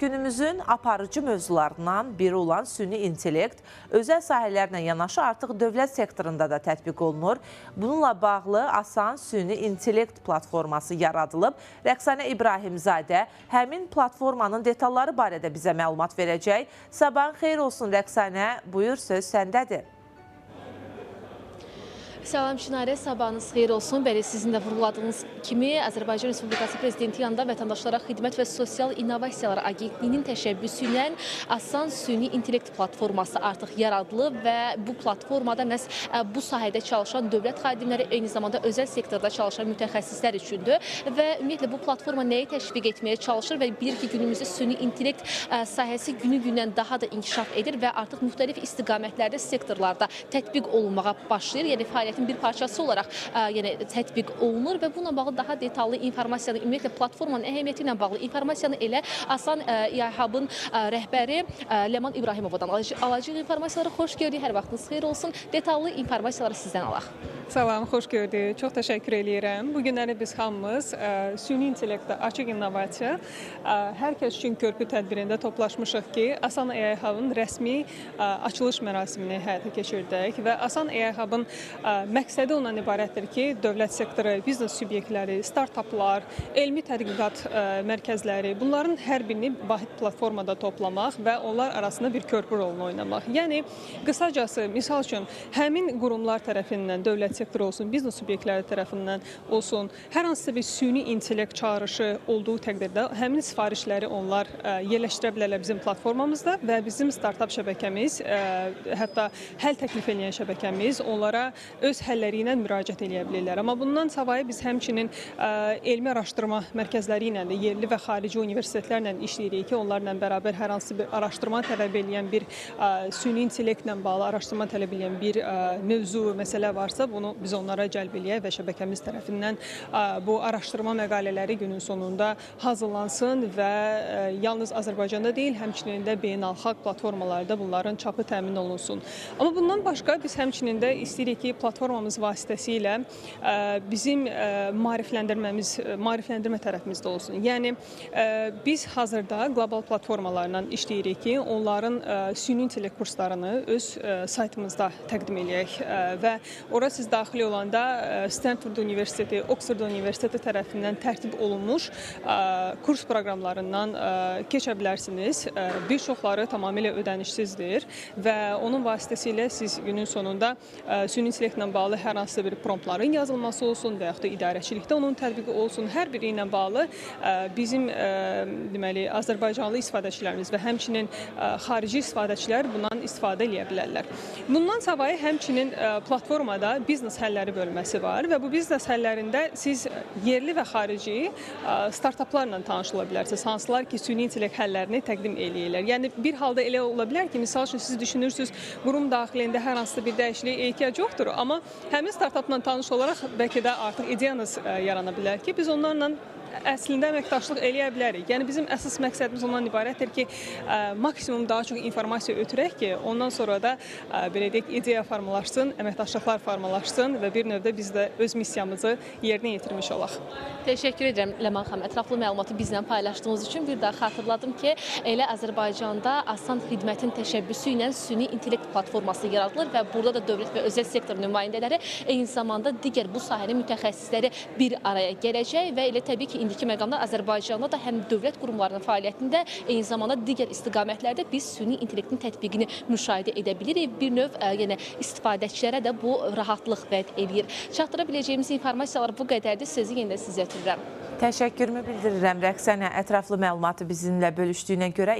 Günümüzün aparıcı mövzularından biri olan süni intellekt özəl sahələrlə yanaşı artıq dövlət sektorunda da tətbiq olunur. Bununla bağlı Asan Süni İntellekt platforması yaradılıb. Rəqsanə İbrahimzadə həmin platformanın detalları barədə bizə məlumat verəcək. Sabahın xeyir olsun Rəqsanə, buyur, söz səndədir. Salam Çinarə, sabahınız xeyir olsun. Bəli, sizin də vurğuladığınız kimi Azərbaycan Respublikası Prezidenti yanında Vətəndaşlara Xidmət və Sosial İnnovasiyalar Agentliyinin təşəbbüsü ilə Asan Süni İntellekt platforması artıq yaradılıb və bu platformada məhz bu sahədə çalışan dövlət xadimləri, eyni zamanda özəl sektorda çalışan mütəxəssislər üçündür və ümumiyyətlə bu platforma nəyi təşviq etməyə çalışır və bilir ki, günümüzdə süni intellekt sahəsi günü-gündən daha da inkişaf edir və artıq müxtəlif istiqamətlərdə, sektorlarda tətbiq olunmağa başlayır. Yəni fəaliyyətin bir parçası olaraq yəni tətbiq olunur və bununla bağlı daha detallı informasiyanı, ümumiyyətlə platformanın əhəmiyyəti ilə bağlı informasiyanı elə Asan AI Hub-ın rəhbəri Ləman İbrahimovadan alacağıq informasiyaları. Xoş gördük, hər vaxtınız xeyir olsun. Detallı informasiyaları sizdən alaq. Salam, xoş gördük. Çox təşəkkür eləyirəm. Bu günləri biz hamımız süni intellektdə açıq innovasiya hər kəs üçün körpü tədbirində toplaşmışıq ki, Asan AI Hub-ın rəsmi açılış mərasimini həyata keçirdək və Asan AI Hub-ın məqsədi ondan ibarətdir ki, dövlət sektoru, biznes subyektləri, startaplar, elmi tədqiqat mərkəzləri, bunların hər birini vahid platformada toplamaq və onlar arasında bir körpü rolunu oynamaq. Yəni, qısacası, misal üçün, həmin qurumlar tərəfindən, dövlət sektoru olsun, biznes subyektləri tərəfindən olsun, hər hansısa bir süni intellekt çağırışı olduğu təqdirdə həmin sifarişləri onlar yerləşdirə bilərlər bizim platformamızda və bizim startap şəbəkəmiz, hətta həll təklif edən şəbəkəmiz onlara öz həlləri ilə müraciət eləyə bilirlər. Amma bundan savayı biz həmçinin elmi araşdırma mərkəzləri ilə də, yerli və xarici universitetlərlə işləyirik ki, onlarla bərabər hər hansı bir araşdırma tələb eləyən bir süni intellektlə bağlı araşdırma tələb eləyən bir mövzu, məsələ varsa, bunu biz onlara cəlb eləyək və şəbəkəmiz tərəfindən bu araşdırma məqalələri günün sonunda hazırlansın və yalnız Azərbaycanda deyil, həmçinin də beynəlxalq platformalarda bunların çapı təmin olunsun. Amma bundan başqa biz həmçinin də istəyirik ki, platformamız vasitəsilə bizim maarifləndirmə tərəfimizdə olsun. Yəni, biz hazırda qlobal platformalarla işləyirik ki, onların süni intellekt kurslarını öz saytımızda təqdim eləyək və ora siz daxil olanda Stanford Universiteti, Oxford Universiteti tərəfindən tərtib olunmuş kurs proqramlarından keçə bilərsiniz. Bir çoxları tamamilə ödənişsizdir və onun vasitəsilə siz günün sonunda süni intellektlə bağlı hər hansısa bir promptların yazılması olsun və yaxud da idarəçilikdə onun tətbiqi olsun, hər biri ilə bağlı bizim deməli, azərbaycanlı istifadəçilərimiz və həmçinin xarici istifadəçilər bundan istifadə eləyə bilərlər. Bundan savayı həmçinin platformada biznes həlləri bölməsi var və bu biznes həllərində siz yerli və xarici startaplarla tanış ola bilərsiniz, hansılar ki, süni intellekt həllərini təqdim eləyirlər. Yəni, bir halda elə ola bilər ki, misal üçün, siz düşünürsünüz, qurum daxilində hər hansısa bir dəyişikliyə ehtiyac yoxdur, amma həmin startapla tanış olaraq bəlkə də artıq ideyanız yarana bilər ki, biz onlarla əslində əməkdaşlıq eləyə bilərik. Yəni, bizim əsas məqsədimiz ondan ibarətdir ki, maksimum daha çox informasiya ötürək ki, ondan sonra da belə deyək, ideya formalaşsın, əməkdaşlıqlar formalaşsın və bir növdə biz də öz missiyamızı yerinə yetirmiş olaq. Təşəkkür edirəm Ləman xanım, ətraflı məlumatı bizlə paylaşdığınız üçün. Bir daha xatırladım ki, elə Azərbaycanda Asan Xidmətin təşəbbüsü ilə süni intellekt platforması yaradılır və burada da dövlət və özəl sektor nümayəndələri, eyni zamanda digər bu sahənin mütəxəssisləri bir araya gələcək və elə təbii ki, indiki məqamda Azərbaycanda da həm dövlət qurumlarının fəaliyyətində, eyni zamanda digər istiqamətlərdə biz süni intellektin tətbiqini müşahidə edə bilirik. Bir növ yəni istifadəçilərə də bu rahatlıq vəd eləyir. Çatdıra biləcəyimiz informasiyalar bu qədərdir. Sözü yenə də sizə ötürürəm. Təşəkkürümü bildirirəm Rəqsanə, ətraflı məlumatı bizimlə bölüşdüyünə görə.